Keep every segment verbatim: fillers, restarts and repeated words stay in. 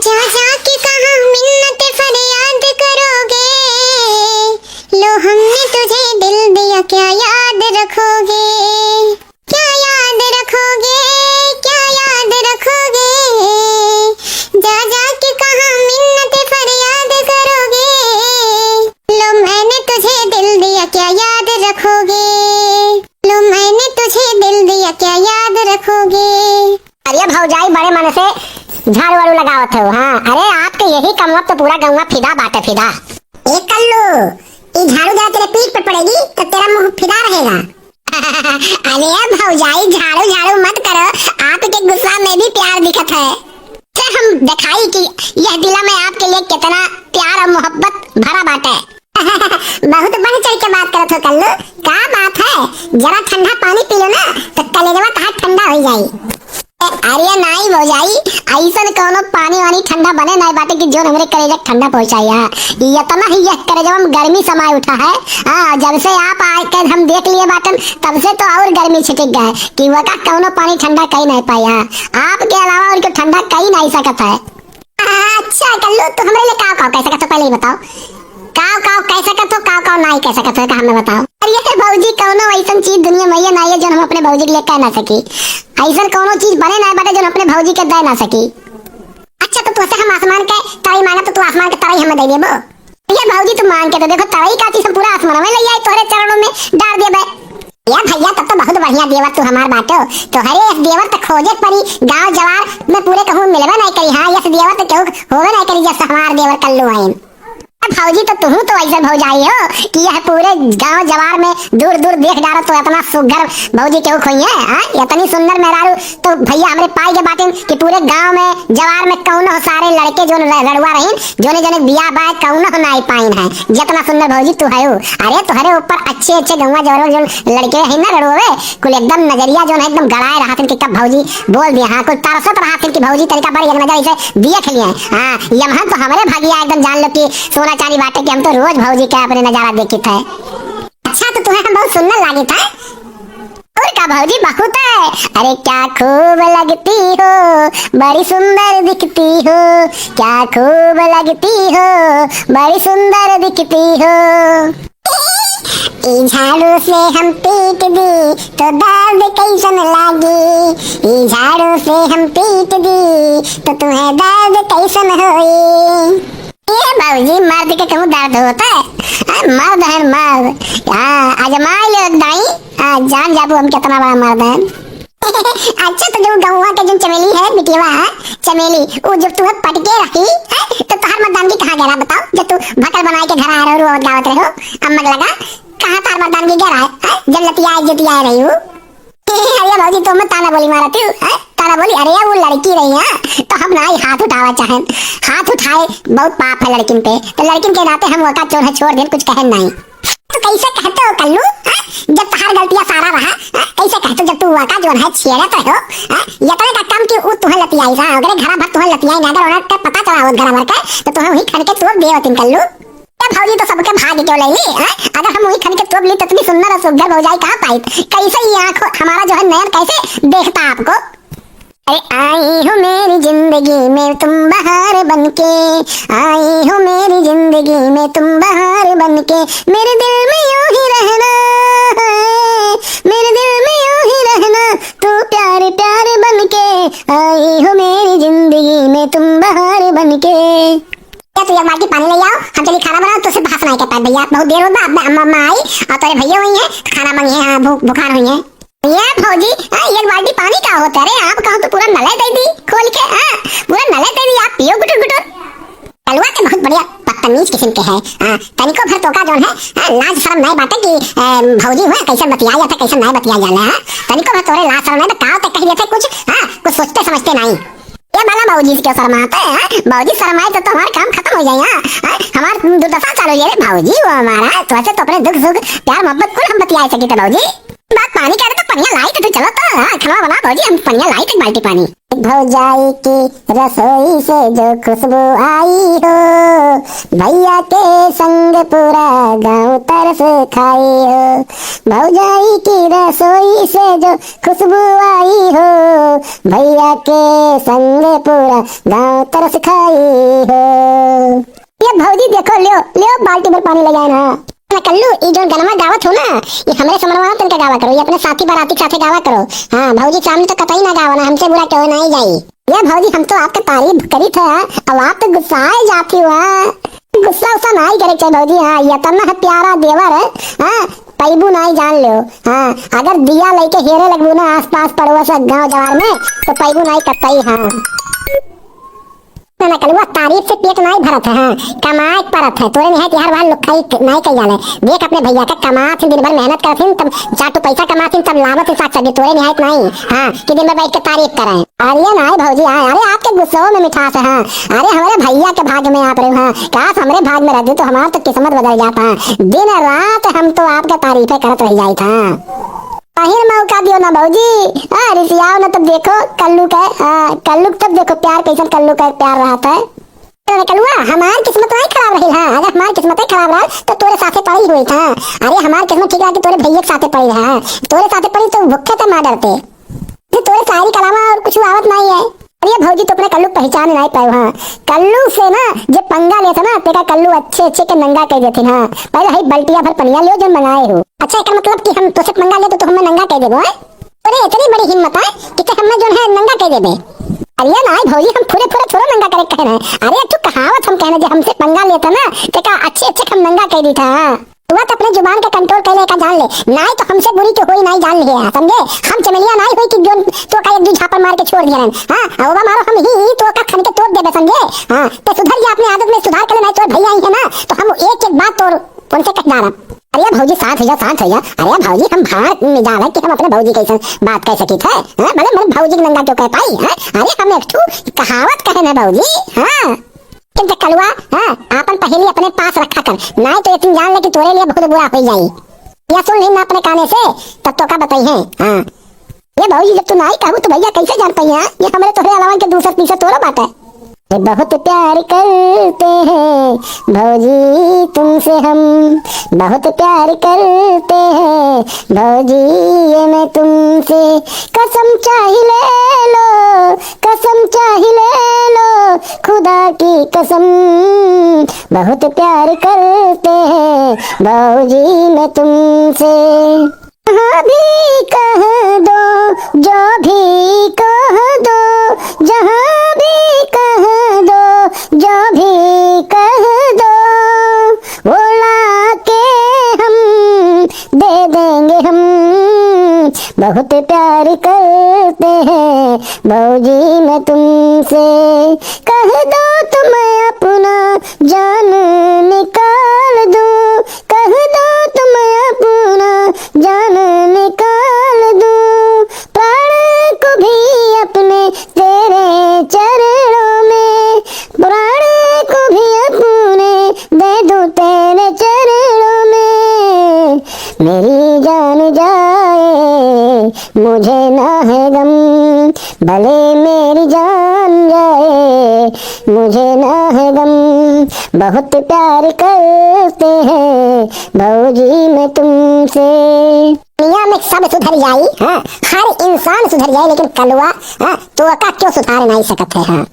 जा जा के कहाँ मिन्नत फरियाद करोगे, लो हमने तुझे दिल दिया, क्या याद रखोगे? क्या याद रखोगे, क्या याद रखोगे? जा जा के कहाँ मिन्नत फरियाद करोगे, लो मैंने तुझे दिल दिया, क्या याद रखोगे? लो मैंने तुझे दिल दिया, क्या याद रखोगे? अरे भौजाई, बड़े मन से झाड़ू वाड़ू लगावत हो। हाँ, अरे आपके यही कमवा तो पूरा गौवा फिदा बाटे, फिदा। ए कल्लू, ई झाड़ू जरा तेरे पीठ पे पड़ेगी तो तेरा मुंह फिदा रहेगा। अरे भौजाई, झाड़ू झाड़ू मत करो, आपके गुस्सा में भी प्यार दिखत है। से हम दिखाई कि यह दिला में आपके लिए कितना प्यार और मोहब्बत भरा बाटे। बहुत बढ़ चढ़ के बात करत हो कल्लू, का बात है? जरा ठंडा पानी पी लो ना, तो कलेजवा तहार ठंडा हो जाई। ए, अरे नाई भौजाई, ऐसन कौनो पानी वानी ठंडा बने नाई बाटे कि जोन हमरे कलेजा के ठंडा पहुंचाई। हाँ, इतना ही यह कलेजवा में गर्मी समाए उठा है। हाँ, जब से आप आके हम देख लिए बाटन, तब से तो और गर्मी छिटिक गए कि वका कौनो पानी ठंडा कई नाई पाई। हाँ, आपके अलावा और क्यों ठंडा कई नाई सकत है। अच्छा कल्लू, तू हमरे लिए काव काव कह सकत हो, पहले ही बताओ। काव काव कह सकत हो, काव काव नाई कह सकत हो, का हमें बताओ। अरे ये भौजी, कौनो ऐसन चीज दुनिया में ये नाई है जो हम अपने भौजी के लिए कह ना सकी। ऐसन कौनो चीज बने ना बाटे जो हम अपने भौजी के दे ना सकी। अच्छा, तो तुझसे हम आसमान के तरई मांगब तो तू आसमान के तरई हमें दे देबो? ये भौजी, तू मांग के तो देखो, तरई का चीज हम पूरा आसमान में ले आए, तोहरे चरणों में डाल देबे। या भैया, तब तो बहुत बढ़िया देवर तू हमार बाटो। तोहरे यस देवर तो खोजे पड़ी, गांव जवार में पूरे कहूँ मिलबे नहीं करी। हाँ, यस देवर तो केहू होबे नहीं करी, जस हमार देवर कल्लू आइन। ए भौजी, तो तुहू तो ऐसे भौजाई हो कि यह पूरे गांव जवार में दूर दूर देख डारो तो इतना सुघर भौजी केहू खोई है। हाँ, इतनी सुंदर मेहरारू तो भैया हमरे पाई के बाटिन कि पूरे गांव में, जवार में कौनो सारे लड़के जोन र-, रड़ुआ रहीन, जोने जोने बियाह बाय कौनो नाई पाइन है, जितना सुंदर भौजी तू हयू। अरे तोहरे ऊपर अच्छे अच्छे गौवा जवार में जोन लड़के रहीन ना रड़ुआ, कुल एकदम नजरिया जोन है एकदम गड़ाए रहत हैं कि कब भौजी बोल दिया। हाँ, कुल तरसत रहत हैं कि भौजी तरीका पर एक नजर इसे देख लिए। हाँ, यमहन तो हमरे भगिया एकदम जान लो कि सोना चांदी बाटे कि हम तो रोज भौजी के अपने नजारा देखित है। अच्छा, तो तुम्हें हम बहुत सुंदर लागित है। और का भौजी, बहुत है। अरे क्या खूब लगती हो, बड़ी सुंदर दिखती हो, क्या खूब लगती हो, बड़ी सुंदर दिखती हो। ई झाड़ू से हम पीट दी तो दर्द कैसन लागी, ई झाड़ू से हम पीट दी तो तुम्हें दर्द कैसन होई। ए भौजी, मर्द के कहूँ दर्द होता है? आ, मर्द है मर्द। हाँ, आजमाई लो एक दाई, आ, जान जाबू हम कितना बड़ा मर्द है। अच्छा, तो जो गौवा के जो चमेली है, बिटिया है, चमेली, वो जब तुम्हें पटके रही, है, तो तोहार मर्दानगी कहाँ गया, बताओ? जब तू भकल बनाए के घर आ रहे हो, रोवत गावत रहे हो, अम्मक लगा, कहाँ तोहार मर्दानगी गया है, है? जब लतियाए, जतियाए रही हो। अरे भौजी, तुम ताना बोली मारत हो, हैं? ताना बोली, अरे वो लड़की रही है, तो हम ना ही हाथ उठावा चाहें। हाथ उठाए, बहुत पाप है लड़किन पे, तो लड़किन के नाते हम ओका चोर है, छोड़ देन, कुछ कहन नहीं। तो कैसे कहते हो कल्लू, हैं? जब तहार गलतियां सारा रहा, हैं? कैसे कहते हो जब तू ओका जोन है छेड़त रहो, हैं? इतने का कम कि उ तुहे लतियाई रहा, अगर घरा भर तुहे लतियाई ना, अगर उन्हें पता चला होत घरा भर के, तो तुहे वही खन के तोप दे होतिन कल्लू। ए भौजी, तो सबके भाग के ले ली, हैं? अगर हम वही खन के तोप ली, तो इतनी सुंदर और सुंदर भौजाई कहाँ पाई? कैसे ये आँख हमारा जो है नयन कैसे देखता आपको? अरे आई हो मेरी जिंदगी में तुम बहार बनके, आई हो मेरी जिंदगी में तुम बहार बनके, मेरे दिल में यूं ही रहना है, मेरे दिल में यूं ही रहना, तू प्यार प्यार बनके, आई हो मेरी जिंदगी में तुम बहार बनके। या तू एक बाल्टी पानी ले आओ, हम चली खाना बनाओ, तुझसे बहस नहीं कर पाए भैया, बहुत देर हो गया, अब अम्मा, अम्मा आई और तेरे भैया हुई हैं, खाना मांगी है, हाँ, भूख, भुखान हुई है। ये भौजी, हाँ, एक बाल्टी पानी का होता है रे, आप कहो तो पूरा नले दे दी खोल के, हाँ, पूरा नले दे दी, आप पियो गुटुर गुटुर। कलुआ के बहुत बढ़िया बदतमीज किस्म के है, हाँ, तनिको भर तोका जोन है, हाँ, लाज शर्म नहीं बाटे कि, ए, भौजी हुआ कैसे बतिया जाता, कैसे नहीं बतिया जाला, हाँ, तनिको भर तोरे लाज शर्म नहीं, तो काव ते कह देते कुछ, हाँ, कुछ सोचते समझते नहीं। ये भला भौजी से क्यों शर्माते हैं? भौजी शर्माए तो, तो हमारा काम खत्म हो जाए। हाँ, हाँ, हमार दुर्दशा चालू हो जाए रे भौजी। वो हमारा तो ऐसे तो अपने दुख सुख प्यार मोहब्बत कुल हम बतिया सके थे भौजी। बात पानी का, अरे तो पनिया लाई तो तू चलो तो, हाँ, खनवा बना भौजी, हम पनिया लाई थे एक बाल्टी पानी। भौजाई की रसोई से जो खुशबू आई हो, भैया के संग पूरा गांव तरस खाई हो। भौजाई की रसोई से जो खुशबू आई हो, भैया के संग पूरा गांव तरस खाई हो। ये भौजी देखो, लियो, लियो बाल्टी भर पानी ले जाए ना। ना कल्लू, ई जोन गनमा गावत हो ना, ये हमरे समनवा तनका गावा करो, ये अपने साथी बराती के साथे गावा करो। हाँ, भौजी सामने तो कतई ना गावा ना, हमसे बुरा केहू नाई जाई। ये भौजी, हम तो आपका तारीफ करी थे, अब आप तो गुस्साए जाती हो, हाँ। गुस्सा उस्सा नाई करे के चाही भौजी, हाँ, ये इतना है प्यारा देवर है, हाँ, पैबू नाई जान लो, हाँ, अगर दिया लेके हेरे लगबू ना आसपास पड़ोस गांव जवार में, तो पैबू नाई कतई, हाँ। ना, ना, कलुआ, तारीफ से पेट नाई भरत है, हाँ, कमाए के परत है। तोरे निहायत यार वहाँ लुक्खई क-, नाई कई जाले। देख अपने भैया का, कमात हैं, दिन भर मेहनत करत हैं, तब चार टो पैसा कमात हैं, तब लावत हैं साग सब्जी। तोरे निहायत नाई, हाँ, कि दिन भर बैठ के तारीफ करें। अरे नाई भौजी, हाँ, अरे आपके गुस्सों में मिठास है, हाँ। अरे हमरे भैया के भाग में आप रहे, हाँ। काश हमरे भाग में रहते तो हमार तो किस्मत बदल जाता, हाँ। दिन रात हम तो आपका तारीफे करत रह जाइत, हाँ। आहिर मौका दियो ना भौजी, हाँ, रिसियाओ ना तब देखो कल्लू के, हाँ, कल्लू के तब देखो प्यार कैसन कल्लू का प्यार रहत है। अरे कलुआ, हमार किस्मत नाई खराब रही, हाँ, अगर हमार किस्मत खराब रहा तो तोरे साथे पड़ी हुई था। अरे हमार किस्मत ठीक रहा कि तोरे भैया के साथे पड़ी रहा, हाँ। तोरे साथे पड़ी तो भुक्खे तो मार डरते। ये तोरे शायरी के अलावा और कुछ आवत नाई है। अरे भौजी तो अपने कल्लू पहचान नाई पाए, हाँ। कल्लू से ना जे पंगा लेता ना, तेका कल्लू अच्छे अच्छे के नंगा कह देते, हाँ। पहले हई बल्टिया भर पनिया लियो जो मंगाए हो। अच्छा, एकर मतलब कि हम तोसे पंगा ले तो तू हमें नंगा कह देबो, हैं? अरे इतनी बड़ी हिम्मत है कि ते हमें जोन है नंगा कह देबे। अरे नाई भौजी, हम फुरे फुरे थोड़ो नंगा करे कहना है। अरे तू कहावत हम कहना जे हमसे पंगा लेता ना, ते का अच्छे अच्छे हम नंगा कह दी था। तू तो अपने जुबान का कंट्रोल कर ले का जान ले, नाई तो हमसे बुरी के होई नाई जान ले, समझे? हम चमेलिया नाई होई कि जोन तो का एक दू झापड़ मार के छोड़ दिया रहन। हाँ, अब मारो हम ही तो का खन के तोड़ देबे, समझे? हाँ, ते सुधर जा, अपने आदत में सुधार कर ले, नाई तो भैया आई है ना, तो हम एक एक बात तोड़ उनसे कह डारब। अरे भौजी, शांत हो जा, शांत हो जा। अरे भौजी, हम भाड़ में जाला कि हम अपने भौजी कैसन बात कह सकित है, हैं? भले मेरे भौजी के नंगा क्यों कह पाई, हैं? अरे हम एक ठू कहावत कहे ना भौजी, हाँ। किंतु कलुआ, हाँ, आपन पहेली अपने पास रखा कर, नाई तो ये तुम जान ले कि तोरे लिए बहुत बुरा हो जाई। या सुन ली ना अपने काने से, तब तो का बताई है, हाँ। ये भौजी, जब तू नाई कहू तो भैया कैसे जान पाई, हाँ? ये हमरे तोहरे अलावा के दूसर तीसर तोरो बाटे। ये बहुत प्यार करते हैं भौजी तुमसे हम, बहुत प्यार करते हैं भौजी ये मैं तुमसे। कसम चाहे ले लो, कसम चाहे ले लो, खुदा की कसम, बहुत प्यार करते हैं भौजी मैं तुमसे। जहाँ भी कह दो, जो भी कह दो, जहाँ भी कह दो, जो भी कह दो, वो लाके हम दे देंगे हम। बहुत प्यार करते हैं भौजी मैं तुमसे, कह दो तो मैं अपना जान निकाल दूँ, कह दो तो मैं अपना जान निकाल दूँ, प्राण को भी अपने तेरे चरणों में, प्राण को भी अपने दे दूँ तेरे चरणों में। मेरी जान जाए मुझे ना है गम, भले मेरी जान जाए मुझे ना है गम, बहुत प्यार करते हैं भौजी मैं तुमसे। दुनिया में सब सुधर जाई, हाँ, हर इंसान सुधर जाए, लेकिन कलुआ, हाँ, तोका क्यों सुधार नाई सकत है, हाँ।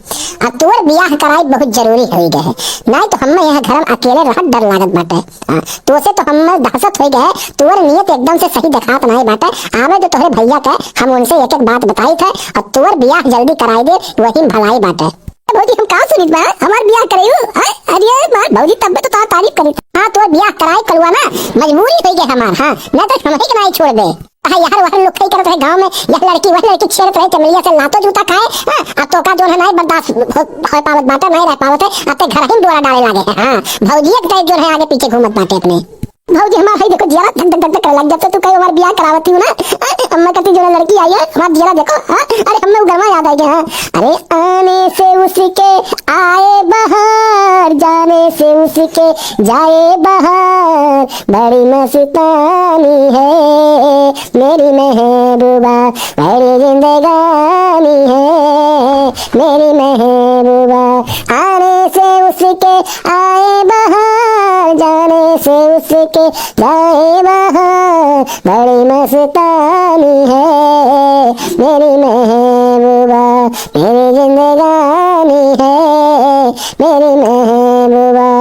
अब तोर बियाह कराई बहुत जरूरी हो गए है, नाई तो हम यहाँ घर में अकेले रहत डर लागत बाटे। हाँ, तोसे तो हम दहशत हो गए है, तोर नियत एकदम से सही देखात नाई बाटे। आवे तो तोहरे भैया के, हम उनसे एक एक बात बताई थे, और तोर बियाह जल्दी कराई दे, वही में भलाई बाटे। भौजी, हम का सुनित बा? हमार बियाह कराई हो? हैं? अरे मार भौजी, तब तो तार तारीफ करी। हाँ, तोर बियाह कराई कलुआ ना, मजबूरी हो गई हमार, हाँ, ना तो हम ही के नाई छोड़ दे। हाँ, यार, वह लुखई करत रहे गाँव में, यह लड़की, वह लड़की छेड़त रहे, चमेलिया से लातो जूता खाए, हाँ, अब तोका जोन है नाई बर्दाश्त हो, हो पावत बाटे, नाई रह पावत है, अब ते घर ही में डोरा डाले लागे है, हाँ, भौजी एक तरह जोन है आगे पीछे घूमत बाटे अपने। भौजी हमार है देखो, जियरा धक धक धक धक करे लग जाते, तू कहीं हमार बियाह करावती हो ना, हाँ, अम्मा कहती जो लड़की आई है, हमार जियरा देखो, हाँ, अरे हमें वो गरमा याद आ गया, हाँ, अरे आने से उसके आए बाहर, जाने से उसके जाए बाहर, बड़ी मस्तानी है मेरी महबूबा, मेरी जिंदगानी है मेरी महबूबा। आने से उसके आए बाहर, जाने से उसके जाए बाहर, बड़ी मस्तानी है मेरी महबूबा, मेरी जिंदगानी है मेरी महबूबा।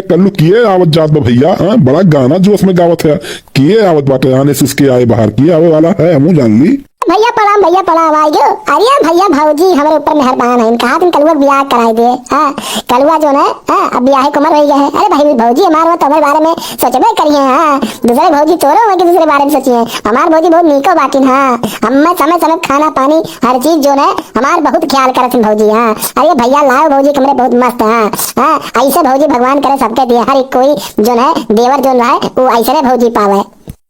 कल्लू किए आवत जात बा भइया, हाँ, बड़ा गाना जोश में गावत है। किए आवत बाटे, आने से उसके आए बाहर, किए आवे वाला है, हमहू जान ली। भइया प्रणाम, भइया प्रणाम, आ गयो। अरे भइया भौजी हमरे ऊपर मेहरबान है, कहा तुम कलुआ के बियाह कराई दे। हाँ, कलुआ जो है, हाँ, अब बियाह के उम्र होइ गया है। अरे भाई भौजी हमार हो तो हमरे बारे में सोचबे करिए, हाँ, दूसरे भौजी तोरो हो कि दूसरे बारे में सोचिए। हमार भौजी बहुत नीको बाटिन, हाँ, हमें समय समय खाना पानी हर चीज जो है हमार बहुत ख्याल करत हैं भौजी, हाँ। अरे भइया लाओ भौजी हमरे बहुत मस्त, हाँ, हाँ, ऐसे भौजी भगवान करे सबके दिए, हर एक कोई जो है देवर जो है वो ऐसने भौजी पावे।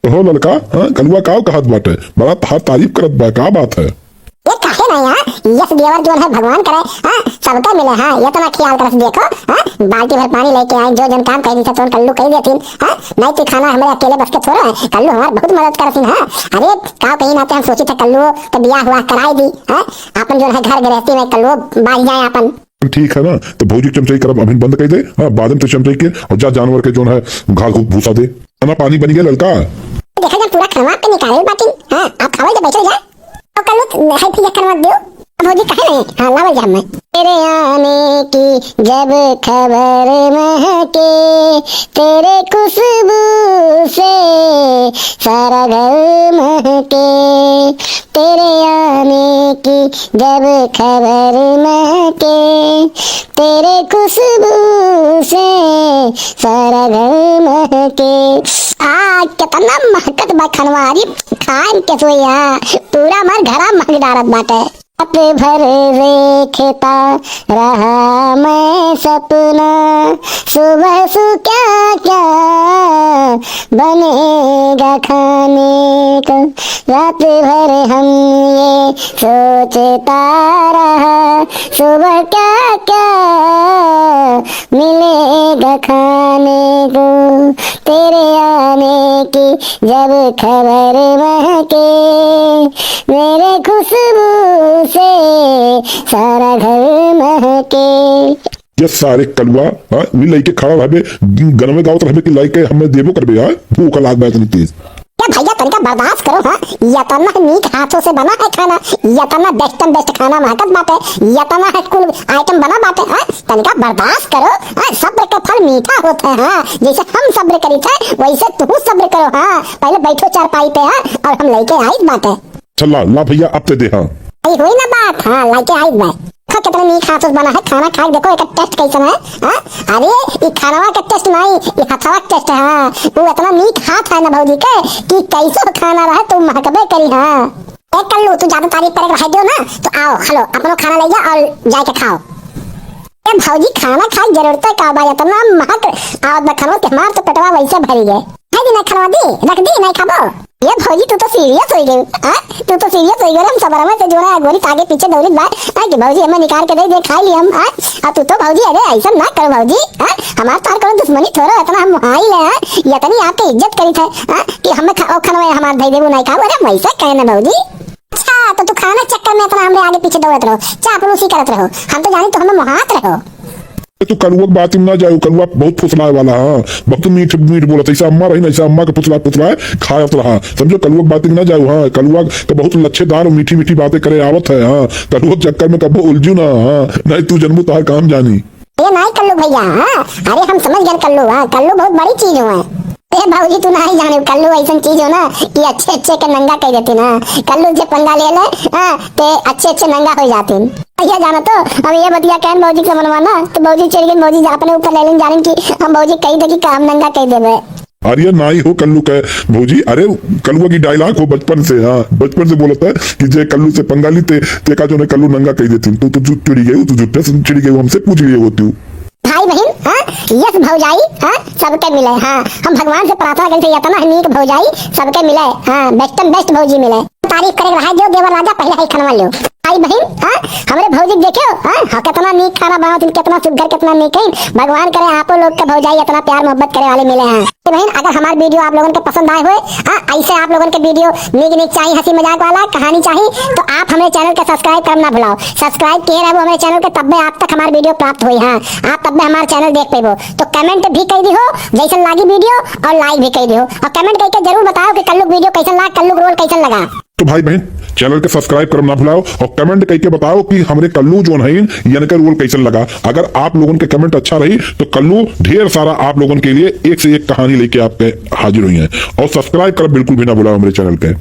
हो ललका, हाँ, कलुआ काव कहत बाटे? बड़ा तहार तारीफ करत बा, का बात है? ये काहे ना यार, यस देवर जोन है भगवान करे, हाँ, सबका मिले, हाँ, इतना ख्याल करस देखो, हाँ, बाल्टी भर पानी लेके आए, जो जन काम कह दी तो कल्लू कह देथिन, हाँ, नहीं तो खाना हमरे अकेले बस के थोड़ा है, कल्लू हमार बहुत मदद करथिन, हाँ। अरे, का कहीं नाते हम सोची थे कल्लू के बियाह हुआ कराई दी, हाँ, अपन जो है घर गृहस्थी में कल्लू बाज जाए अपन। ठीक है ना, तो भौजी के चमचाई करब अभिन बंद कर दे, हाँ, बाद में तो चमचाई के और जा जानवर के जोन है घास घूस भूसा दे। खाना पानी बन गया ललका? देखा जा पूरा खनवा के निकाले बाटी। हाँ, आप खावे जा बैठो जा। तो कल्लू है फिर खनवा दियो। भौजी कहे नहीं, हाँ, लावल जा हमें। तेरे आने की जब खबर महके, तेरे खुशबू से सारा घर महके। तेरे आने की जब खबर महके, तेरे खुशबू से सारा घर महके। आ, कितना महकत बा खनवा, अरे खान के सोया, पूरा हमार घरा महक डारत बाटे। रात भर देखता रहा मैं सपना, सुबह सु क्या क्या बनेगा खाने को। रात भर हम ये सोचता रहा, सुबह क्या क्या मिलेगा खाने को। तेरे आने की जब खबर महके, मेरे खुशबू से सारा घर महके। ये सारे कलुआ, हाँ, वही लइके खड़ा रहबे, गनवे गावत रहबे कि लइके हमें देबो करबे, हाँ, भूख लाग बा इतनी तेज। ए भइया, तनिका बर्दाश्त करो, हाँ, यतना नीक हाथों से बना है खाना, यतना best and best खाना महकत बाटे, यतना है कुल item बना बाटे, हाँ, तनिका बर्दाश्त करो, हाँ, सब्र का फल मीठा होता है, हाँ, जैसे हम सब्र करी थे, वैसे तू सब्र करो, हाँ, पहले बैठो चारपाई पे, हाँ, और हम लइके आइत बाटे। चल ला, ला भइया, अब ते दे, हाँ। आई होई ना बात, हाँ, लइके आइत बा। देखो कितना नीक हाथ से बना है खाना, खाए देखो एकर taste कैसन है, हाँ? अरे, ई खानवा के taste नहीं, ई हथवा के taste है, हाँ। वो इतना नीक हाथ है ना भौजी के कि कैसो खाना रहे तो महकबे करी, हाँ। ए कल्लू, तू ज्यादा तारीफ करे के रह दियो ना, तो आओ, खा लो, अपनो खाना ले जा और जाके खाओ। ए भौजी, खाना खाए जरूरत का बा, इतना महक आवत बा खानवा के, हमार तो पेटवा वैसे भरी गए। है दी ना खानवा दी, रख दी, नहीं खाबो। ये भौजी, तू तो serious हो गई, हाँ? तू तो serious हो गई, हम सबरवा से जोड़ा गोरी तागे पीछे दौड़ित बा, हाँ, कि भौजी हमें निकाल के दे दे, खाई ली हम, हाँ? अब तू तो भौजी, अरे ऐसा ना करो भौजी, हाँ? हमार तार करो दुश्मनी थोड़ा, इतना हम हाई ले, हाँ? इतनी आपके इज्जत करी थे, हाँ? कि हमें खा, ओ खनवा हमार धई देबू नहीं खाबो, अरे वैसे कहे ना भौजी। अच्छा, तो तू खाना चक्कर में इतना हमरे आगे पीछे दौड़त रहो, चापलूसी करत रहो, हम तो जानी तो हमें मोहात रहो। ए, तू कलुआ के बात में ना जाओ, कलुआ बहुत फुसलाए वाला है, बहुत मीठ मीठ बोलत है, ऐसा अम्मा रही ना, ऐसा अम्मा के फुसला फुसलाए खायत रहा, समझो, कलुआ के बात में ना जाओ। हाँ, कलुआ के बहुत लच्छेदार और मीठी मीठी बातें करे आवत है। हाँ, कलुआ के चक्कर में कबो उलझू ना, हाँ, नहीं तू जनबू तहार काम जानी। ये नहीं कल्लू भइया, हाँ, अरे हम समझ गए कल्लू, हाँ, कल्लू बहुत बड़ी चीज हुआ है। ए भौजी, तू नहीं जाने, कल्लू ऐसन चीज हो ना कि अच्छे अच्छे के नंगा कह देती ना। कल्लू से पंगा ले ले, हाँ, ते अच्छे अच्छे नंगा हो जाते हैं। भैया जाना तो, हम ये बतिया कहन भौजी के मनवा ना, तो भौजी चिढ़ गई, भौजी अपने ऊपर ले लेन, जाने कि हम भौजी कही थे कि काम नंगा कह देवे। अरे नाई हो कल्लू के भौजी, अरे कलुआ की dialogue हो बचपन से, हाँ, बचपन से बोलत है कि जे कल्लू से पंगा ली ते, ते का जो है कल्लू नंगा कह देती। तू तो झूठ चिढ़ी गई, तू झूठे से चिढ़ी गई, हमसे पूछ लिए होती। भाई बहिन, हाँ, यस भौजाई, हाँ, सबके मिले, हाँ, हम भगवान से प्रार्थना करी थे, इतना नीक भौजाई सबके मिले, हाँ, best and best भौजी मिले। तारीफ करे के रहा, जो देवर राजा पहले ही खनवा लो। भाई बहिन, हाँ, हमरे भौजी के देखियो, हाँ, हाँ, कितना नीक खाना बनावत हैं, कितना सुघर, कितना नीक है। भगवान करे आपो लोग के भौजाई इतना प्यार मोहब्बत करे वाले मिले हैं। तो बहिन, अगर हमार video आप लोगन के पसंद आए होए, हाँ, ऐसे आप लोगन के video नीक नीक चाहिए, हंसी मजाक वाला कहानी चाहिए, तो आप हमरे channel के subscribe करम ना भुलाओ। Subscribe किए रहबो हमरे channel के, तब्बे आप तक हमार video प्राप्त होई। हाँ, आप तब्बे हमार channel देख पेबो। तो comment भी कई दिहो जैसन लागी video, और like भी कई दिहो, और comment करके जरूर बताओ कि कल्लू के video कैसन लाग, कल्लू के role कैसन लगा। तो भाई बहन, channel के subscribe करम ना भुलाओ और comment करके बताओ कि हमरे कल्लू जोन हईन, यनकर role कैसन लगा। अगर आप लोगन के comment अच्छा रही तो कल्लू ढेर सारा आप लोगन के लिए एक से एक कहानी लेके आपके हाजिर होइहैं। और subscribe करब बिल्कुल भी ना भुलाओ हमरे channel के।